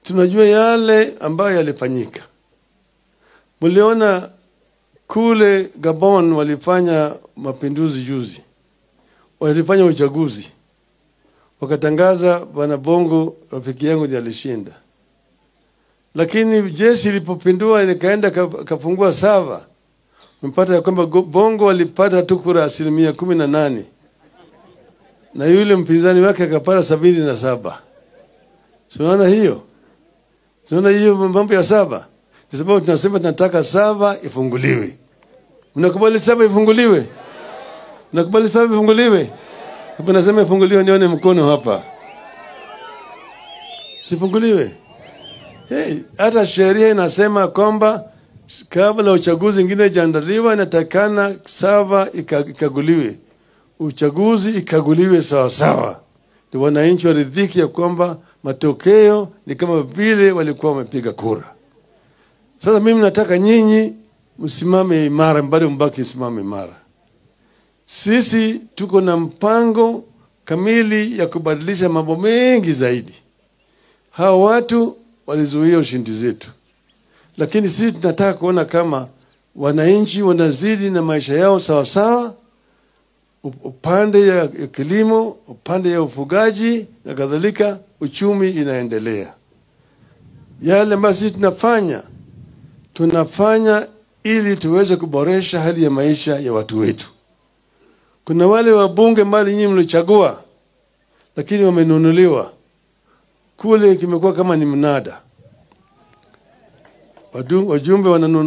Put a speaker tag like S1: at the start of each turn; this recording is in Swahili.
S1: Tunajua yale ambayo yalifanyika. Mliona kule Gabon walifanya mapinduzi juzi, walifanya uchaguzi, wakatangaza Bwana Bongo rafiki yangu ndiye alishinda. Lakini jeshi ilipopindua ikaenda kafungua sava, mpata ya kwamba Bongo alipata tu kura 18% na yule mpinzani wake akapata 77. Tunaona hiyo? Tunaona hiyo mambo ya saba. Kwa sababu tunasema tunataka saba ifunguliwe. Mnakubali saba ifunguliwe? Mnakubali saba ifunguliwe? Hapo nasema ifunguliwe, nione mkono hapa. Sifunguliwe? Hey, hata sheria inasema kwamba kabla uchaguzi mwingine hujaandaliwa inatakana saba ikaguliwe. Uchaguzi ikaguliwe sawa sawa. Ndio wananchi waridhiki ya kwamba matokeo ni kama vile walikuwa wamepiga kura. Sasa mimi nataka nyinyi msimame imara, bado mbaki msimame imara. Sisi tuko na mpango kamili ya kubadilisha mambo mengi zaidi. Hawa watu walizuia ushindi zetu. Lakini sisi tunataka kuona kama wananchi wanazidi na maisha yao sawa sawa, upande ya kilimo, upande ya ufugaji na kadhalika, uchumi inaendelea. Yale ambayo sisi tunafanya ili tuweze kuboresha hali ya maisha ya watu wetu. Kuna wale wabunge mbali nyinyi mlichagua, lakini wamenunuliwa. Kule kimekuwa kama ni mnada. Wajumbe wananunuliwa.